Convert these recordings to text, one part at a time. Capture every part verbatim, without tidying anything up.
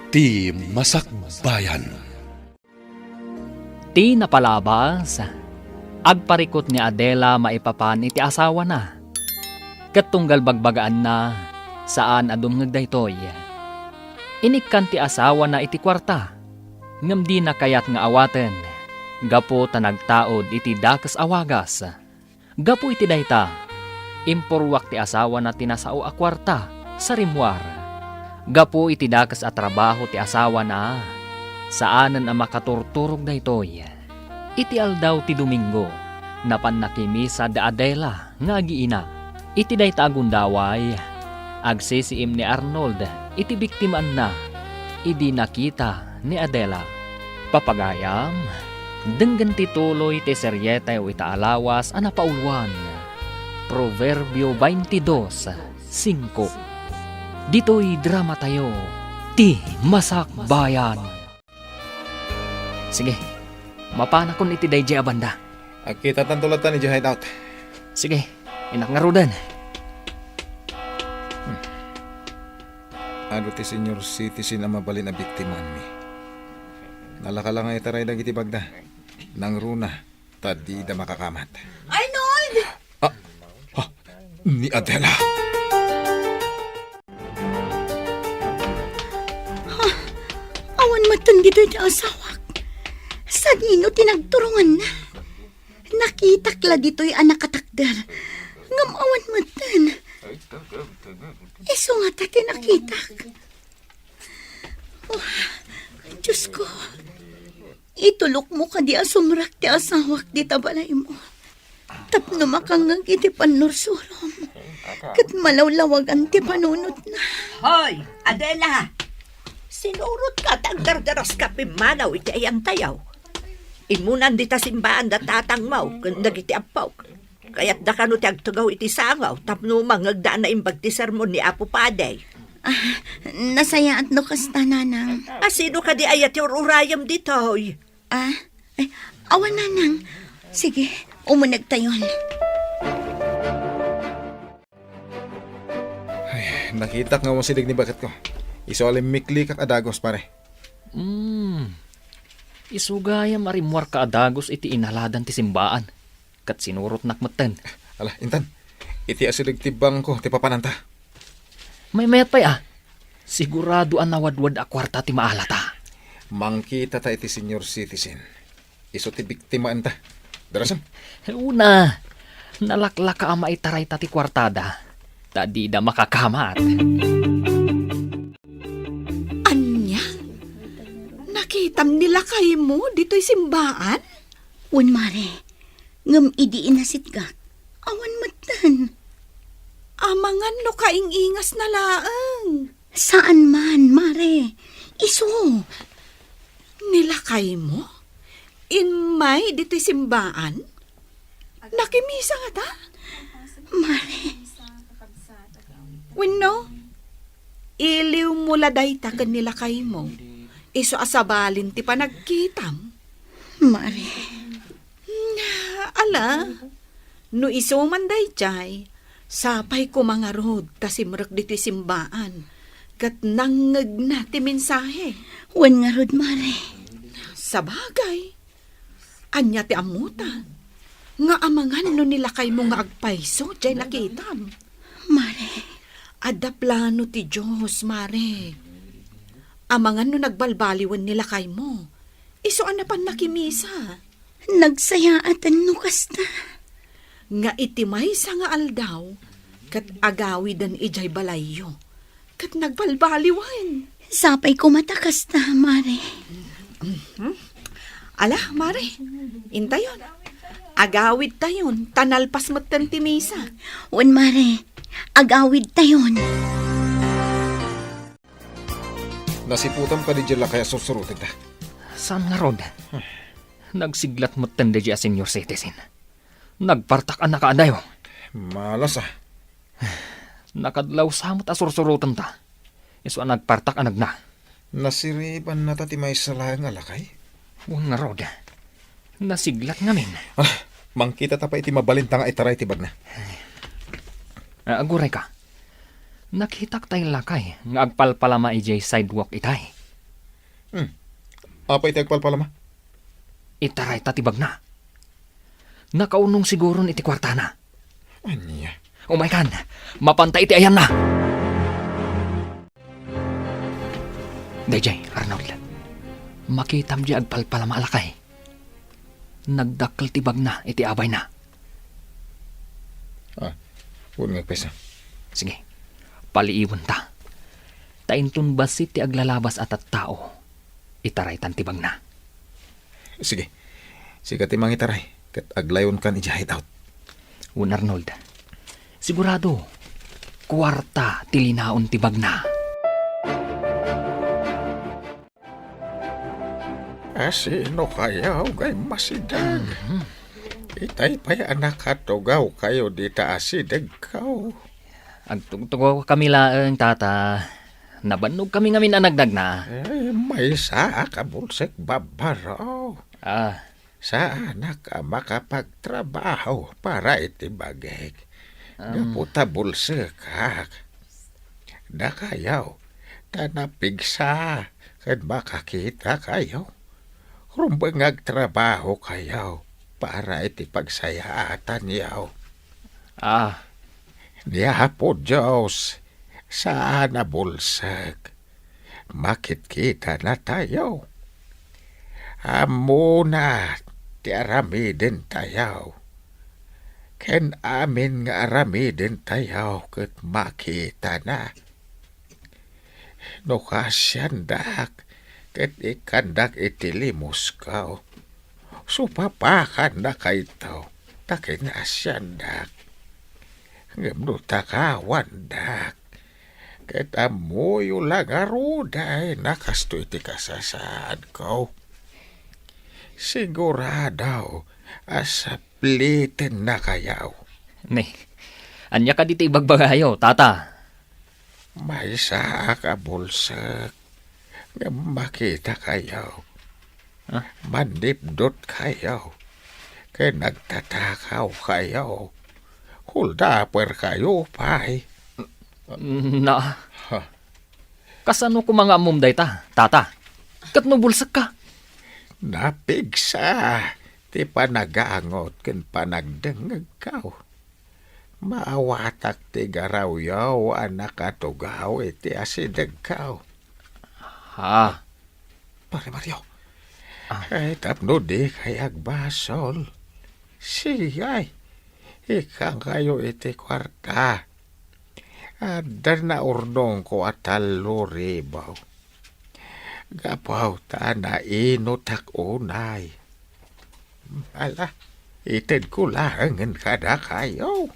Ti Masakbayan. Ti napalabas, agparikut ni Adela maipapan iti asawana. Ket tunggal bagbagaanna, saan a dumngeg daytoy. Inikkan ti asawana iti kuarta, ngem dina kayat nga awaten, gapu ta nagtaud iti dakes a wagas. Gapu iti dayta, impurruak ti asawana ti nasao a kuarta sa rimmuar. Gapu iti dakes a trabaho ti asawana, saanen a makaturturog daytoy. Iti aldaw ti Domingo, napan nakimisa da Adela nga agiina. Iti dayta a gundaway, agsisiim ni Arnold iti biktimaanna idi nakita ni Adela. Papagayam, denggen ti tuloy ti serieyo ita a lawas a napauluan. Proverbio twenty-two, cinco. Ditoy dramatayo, Ti Masakbayan. Sige, mapanakon iti daydiay a banda. Agkitatanto latta idiay hideout. Sige, innak ngaruden. Hmm. Adu ti senior citizen a mabalin a biktimaanmi. Nalaka la nga itaray dagiti bagda. Nangruna, ta dida makakamat. Arnold! Ah, ah, ni Adela. Ha? Awan metten ditoy ti asawak. Sadino ti nagturonganna? Nakitak la ditoy a nakatakder. Ngem awan metten. Isu ngata ti nakitak. Oh, Diosko, itulokmo kadi a sumrek ti asawak dita balaymo. Tapno makangngeg iti pannursurom, ket malawlawagan ti panunotna. Hoy, Adela! Sinurotka ta agdardaraska pimmanaw iti ayantayo. Immunan dita simbaan da tatangmo ken dagiti ammok. Kayatda kano ti agtugaw iti sangaw tapno mangngegda a naimbag ti sermon ni Apo Padi. Ah, nasayaat no kasta, Nanang. A sino kadi aya ti ur-urayem ditoy? Ah, ay, awan, Nanang. Sige, umunegtayon. Ay, nakitak nga umasideg ni baketko. Isu a limmiklikak a dagus, pare. Hmm. Isu gayam a rimmuarka a dagus iti inaladan ti simbaan. Ket sinurotnak metten. Ala, intan. Iti asideg ti bangko ti papananta. Maymayat pay a. Sigurado a nawadwad a kuarta ti maalata. Mangkitata iti senior citizen. Isu ti biktimaenta. Darasen. Una, nalaklaka a maitarayta ti kuartada. Ta dida makakamat. Ania? Nakitam ni lakaymo ditoy simbaan? Wen, Mare. Ngem idi inasitgak, awan metten. Amangan no kaing-ingasna laeng. Saan man, Mare. Isu. Ni lakaymo? Immay ditoy simbaan? Nakimisa ngata? Mare. Wenno, iliwmo la dayta ken ni lakaymo. Isu a sabalin ti panagkitam. Mare. Hmm, ala, no isu man daydiay, sapay koma ngarud ta simrek ditoy simbaan, ket nangngegna ti mensahe. Wen ngarud, Mare. Sabagay, ania ti ammota? Nga amangan no ni lakaymo nga agpayso diay nakitam? Mare. Adda plano ti Dios, Mare. Amangan no nagbalbaliwen ni lakaymo. Isu a napan nakimisa. Nagsayaaten no kasta. Nga iti maysa nga aldaw, ket agawiden idiay balayyo. Ket nagbalbaliwen. Sapay koma ta kasta, Mare. Mhm. Ala, Mare, intayon. Agawidtayon, ta nalpas metten ti misa. Wen, Mare, agawidtayon. Nasiputam kadi diay lakay a sursurotenta? Saan ngarud? Nagsiglat metten daydiay a senior citizen. Nagpartak a nakaadayo. Malas a. Nakadlawsa met a sursurotenta. Isu a nagpartak a nagna. Nasiribannata ti maysa laeng a lakay? Wen ngarud. Nasiglat ngamin. Ah, mangkitata pay iti mabalinta nga itaray ti bagna. Ah, agurayka. Nakitak tay lakay nga agpalpalama idiay sidewalk itay. Hmm. Apay ti agpalpalama? Itarayta ti bagna. Nakaunong siguron iti kuartana. Ania? Umaykan, mapanta iti ayanna. Dayjay, Arnold. Makitam di agpalpalama a lakay. Nagdakkel ti bagna iti abayna. Ah, wen nga agpayso. Sige, paliiwenta. Ta inton bassit ti aglalabas a tattao, itaraytan ti bagna. Sige. Sika ti mangitaray, ket aglayonkan idiay hideout. Wen Arnold, sigurado, kuarta ti linaon ti bagna. Asino kayo ngay masideg? Mhm. Itay pay a nakatugaw kayo dita asideg kaw. Agtugtugaw kami laeng, tata. Nabannog kami ngamin a nagdagna. Ay, maysa a kabulsek babbaro. Ah. Saanak a makapagtrabaho para iti bagik. Am. Gapu ta bulsekak. Dakayaw, ta napigsa ken makakita kayo. Rumbeng nga agtrabaho kayo para iti pagsayaatan yaw. Ah. Ni Apo Dios, saan a bulsek. Makitkita na tayo. Ammona ti aramiden tayo. Ken amin nga aramiden tayo ket makita na. No kaasiandak, ket ikkandak iti limusko. Supapakan na kayto, ta kinaasiandak. Ngem no takawandak, ket ammoyo la ngaruden a kastoy ti kasasaadko. Sigurado a sapliten na kayaw. Ne, ania kadi ti ibagbagayo, tata? Maysaak a bulsek, ngem makita kayo. Ah? Manipdot kayo, ken nagtatakaw kayo. Huldaper kayo pay. Na, Ha? Kasano koma nga ammom dayta, tata? Ket no bulsekka? Napigsa ti panagangot ken panagdengngegkaw. Maawatak ti garawyo a nakatugaw iti asidegkaw. Ha? Pare Mario. Ah. Ay, tapno di kay agbasol. Sige, ay. Ikkan kayo iti kuarta. Adda naurnongko a tallo ribu. Gapu ta nainutak unay. Ala, itedko laengen kadakayo.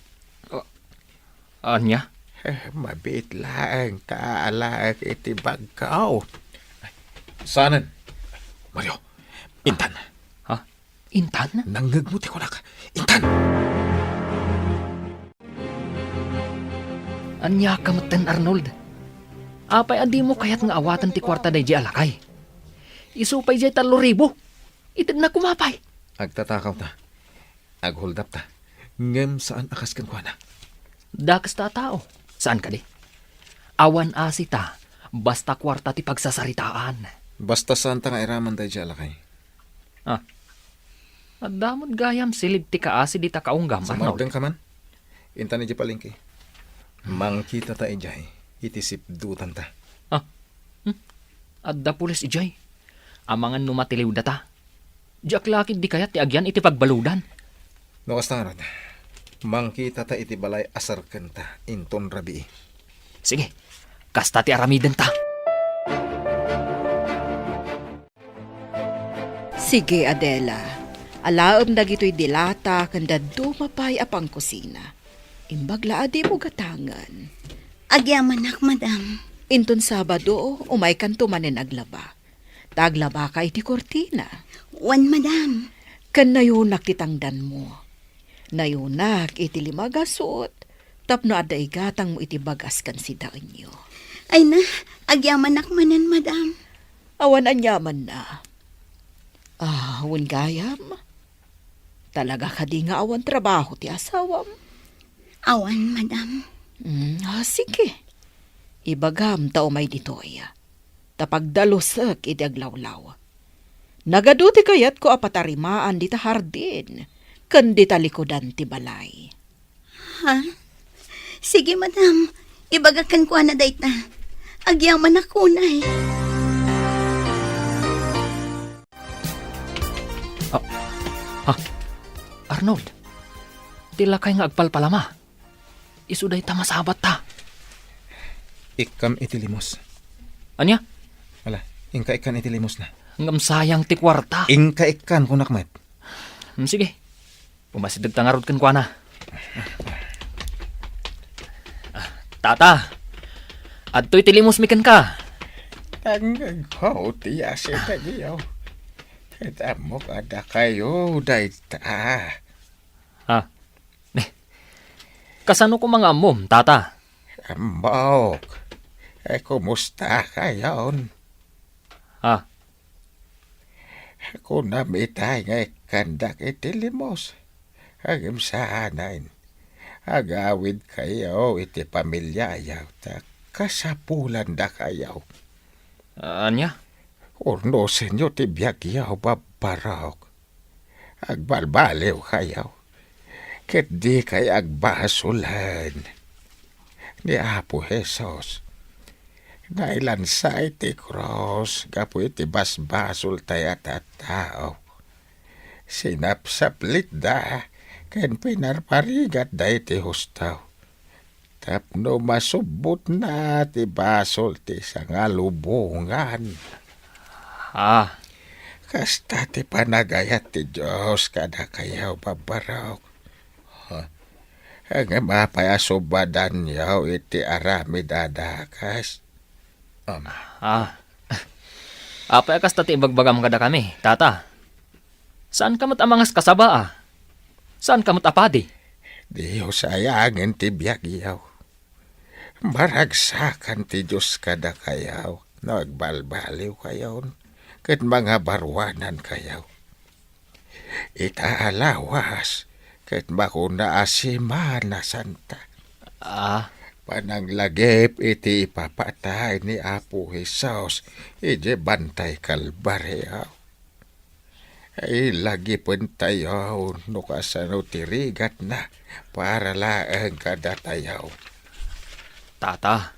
Ah, ania? Eh, mabiit laeng ta alaek iti bagko. Saanen? Mario, intan. Ha? Intan? Nangngegmo ti kunak. Intan! Ania ka metten, Arnold? Apay a dimo kayat nga awaten ti kuarta daydi a lakay? Isu pay diay tallo ribu. Itedna koma pay. Agtatakaw ta. Aghuldap ta. Ngem saan a kas kenkuana. Dakes ta a tao. Saan kadi? Awan asi ta, basta kuarta ti pagsasaritaan. Basta saan ta nga iraman daydi a lakay. Ah. Adda met gayam silib ti kaasi dita kaunggam, Arnold. Sumardeng ka man? Intan idiay palengke. Mangkita ta idiay iti sipdutanta. Ah. Hmm? Adda pulis idiay. Amangan no matiliwda ta. Diak la ketdi kayat ti agyan iti pagbaludan. No kasta ngarud, mangkita ta iti balay a serkenta inton rabii. Sige, kasta ti aramidenta. Sige, Adela. Alaem dagitoy dilata ken dadduma pay a pangkusina. Imbag la a dimo gatangen. Agyamanak, madam. Inton Sabado, umaykanto manen aglaba. Ta aglabaka iti kurtina. Wen, madam. Ken nayonak ti tangdanmo. Nayonak iti lima a gasut tapno adda igatangmo iti bag-as ken sidaenyo. Ay na, agyamanak manen, madam. Awan aniamanna. Ah, wen gayam? Talaga kadi nga awan trabaho ti asawam? Awan, madam. Mm, ah, sige. Ibagam ta umay ditoy. ta pagdalusek iti aglawlaw. Nagadu ti kayatko a patarimaan dita hardin ken dita likudan ti balay. Ha? Sige, madam. Ibagak kenkuana dayta. Agyamanak unay. Ah, ah, Arnold, ti lakay nga agpalpalama. Isu dayta masabatta. Ikkam iti limos. Ania? Ala, inka ikkan iti limos na. Ngem sayang ti kuarta. Inka ikkan, kunak met. Hmm, sige. Umasidegta ngarud kenkuana. Ah, tata, adtoy ti limosmi kenka. Tangngegko ti asidegyo. Ket ammok a dakayo dayta. Ah, eh, kasano koma nga ammom, tata? Ammok. Eh, kumusta kayon? Ah, Kunam itay nga ikkandak iti limos. Ngem saanen. Agawidkayo iti pamiliayo ta kasapulanda kayo. Ania? Urnosenyo ti biagyo, babbarok. Agbalbaliw kayo. Ket dikay agbasolen. Ni Apo Jesus, nailansa iti krus gapu iti basbasoltayo a tattao. Sinapsaplitda ken pinarparigatda iti husto tapno masubbotna ti basol ti sangalubongan. Ah. Kasta ti panagayat ti Dios kadakayo, babbarok. Ha? Ngem apay a subadanyo iti aramid a dakes? Am. Ah. Apay a kasta ti ibagbagam kadakami, tata? Saanka met a mangaskasaba, a? Saanka met a padi? Dios ayangen ti biagyo. Maragsakan ti Dios kadakayo no agbalbaliwkayon ket mangabaruanankayo. Ita a lawas ket makuna a Semana Santa. Ah. Pananglagip iti ipapatay ni Apo Jesus idiay Bantay Kalbario. Ilagipentayo no kasano ti rigatna para laeng kadatayo. Tata.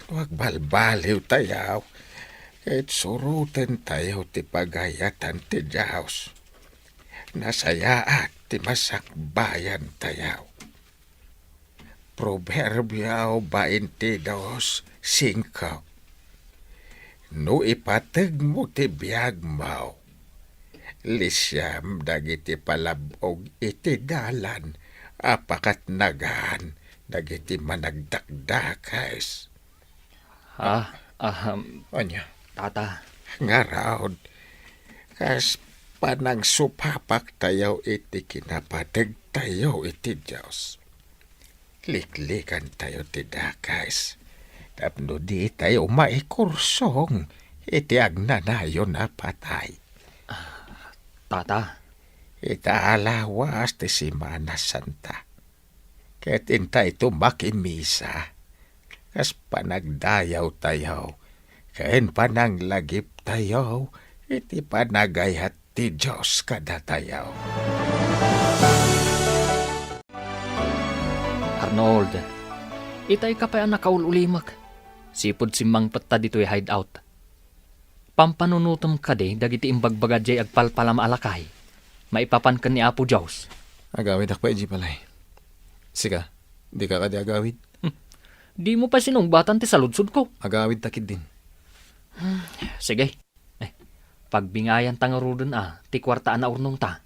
No agbalbaliwtayo, ket surotentayo ti pagayatan ti Dios. Nasayaat ti masakbayantayo. Proverbio twenty-two five. No ipategmo ti biagmo, lisiam dagiti palab-og iti dalan a pakatnagan dagiti managdakdakes. Ah, ahem. Ania? Tata. Ngarud, kas panangsupapaktayo iti kinapategtayo iti Dios, liklikantayo ti dakes tapno ditayo maikursong iti agnanayon a patay. Tata. Ita a lawas ti Semana Santa. Ket intayto makimisa, kas panagdayawtayo ken pananglagiptayo iti panagayat ti Dios kadatayo. Arnold, itay ka pay a nakaul-ulimek. Sipud simmangpetta ditoy hideout. Pampanunotem kadi dagiti imbagbaga diay agpalpalama a lakay maipapan ken ni Apo Dios? Agawidak pay idiay balay. Sika, dika kadi agawid? Hmm. Dimo pay sinungbatan ti saludsodko. Agawidta ketdin. Hmm, sige. Eh, pagbingayanta ngaruden a ti kuarta a naurnongta.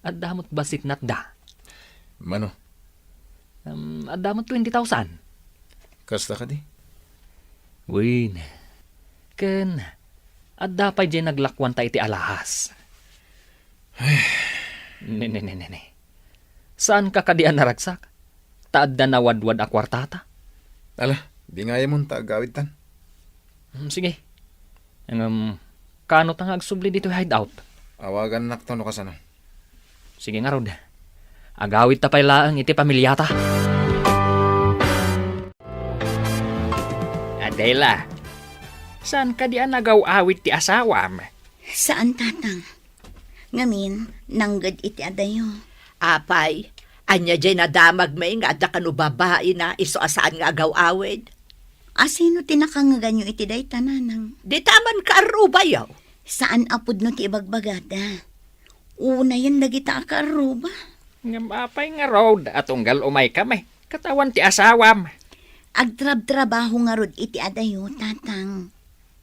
Adda met bassit natda. Mano? Em, adda met twenty thousand. Kasta kadi? Wen. Ken, adda pay diay naglakuanta iti alahas. Ay. Ne, ne, ne, ne, ne. Saanka kadi a naragsak? Ta adda nawadwad a kuartata. Ala, bingayemon ta agawidtan. Hmm, sige. Ngem, kaano ta nga agsubli ditoy hideout? Awagannakto no kasano. Sige ngarud. Agawidta pay laeng iti pamiliata. Adela, Saan kadi a nagaw-awid ti asawam? Saan, Tatang. Ngamin, nangged iti adayo. Apay, ania diay nadamagmi nga adda kano babaina isu a saan nga agaw-awid? Asino ti nakangngeganyo iti dayta, Nanang? Dita man kaarrubayo. Saan a pudno ti ibagbagada. Unayen dagita a kaarruba. Ngem apay ngarud a tunggal umaykami ket awan ti asawam? Agtrabtrabaho ngarud iti adayo, Tatang.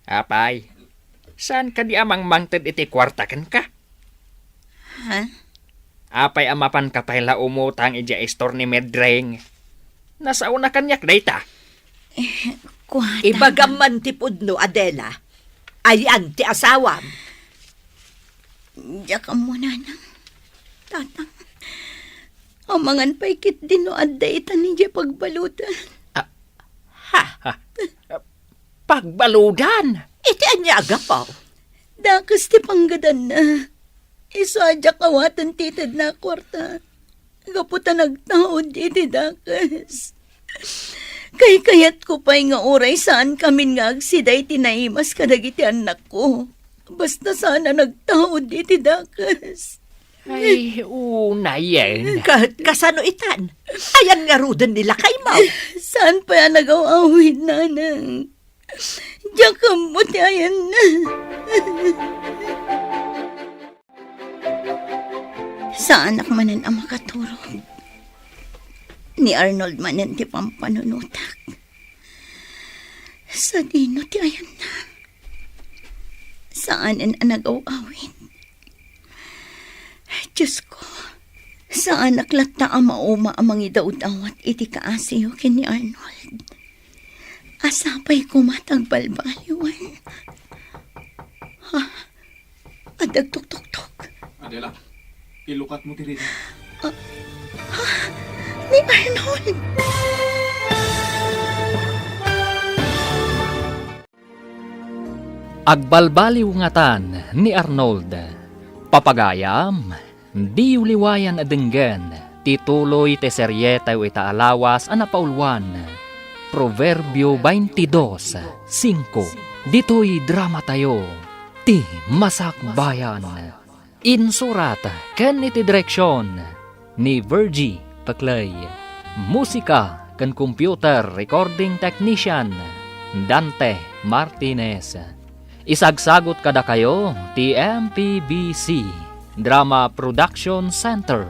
Apay, saan kadi a mangmangted iti kuarta kenka? Ha? Apay a mapanka pay la umutang idiay istor ni Medring? Nasaona kaniak dayta. Eh, kuata. Ibagam man ti pudno, Adela. Ayan ti asawam. Diak ammo, Nanang. Tatang. Amangan pay ketdi no adda ita idiay pagbaludan. Ah, ha, ha. Pagbaludan? Iti ania a gapu? Dakes ti panggadanna. Isu a diak awaten ti itedna a kuarta. Gapu ta nagtaud iti dakes. Kaykayatko pay nga uray saankamin nga agsida iti naimas kadagiti annakko. Basta saan a nagtaud iti dakes. Ay, unayen. Ka-, kasano itan? Ayan ngaruden ni lakaymo? Saan pay a nagaw-awid, Nanang? Diak ammo ti ayanna. Saanak manen a makaturog. Ni Arnold manen ti pampanunotak. Sadino ti ayanna? Saanen a nagaw-awid? Diosko, saanak latta a mauma a mangidawdawat iti kaasiyo ken ni Arnold. Sapay koma ta agbalbaliwen. Ha? Adda agtuktoktok. Adela, ilukatmo ti rida. Ah, ha? Ni Arnold! Agbalbaliw ngatan ni Arnold. Papagayam, diyo liwayan a denggen ti tuloy ti serietayo ita a lawas a napauluan, Proverbio veintidós cinco. Ditoy dramatayo, Ti Masakbayan. Insurat ken iti direksion ni Virgie Peclay. Musika ken computer recording technician, Dante Martinez. Isagsagut kadakayo ti M P B C Drama Production Center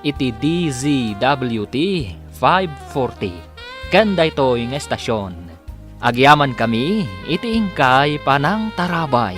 iti D Z W T five forty. Ken daytoy nga estasion, agyamankami iti inkay panangtarabay.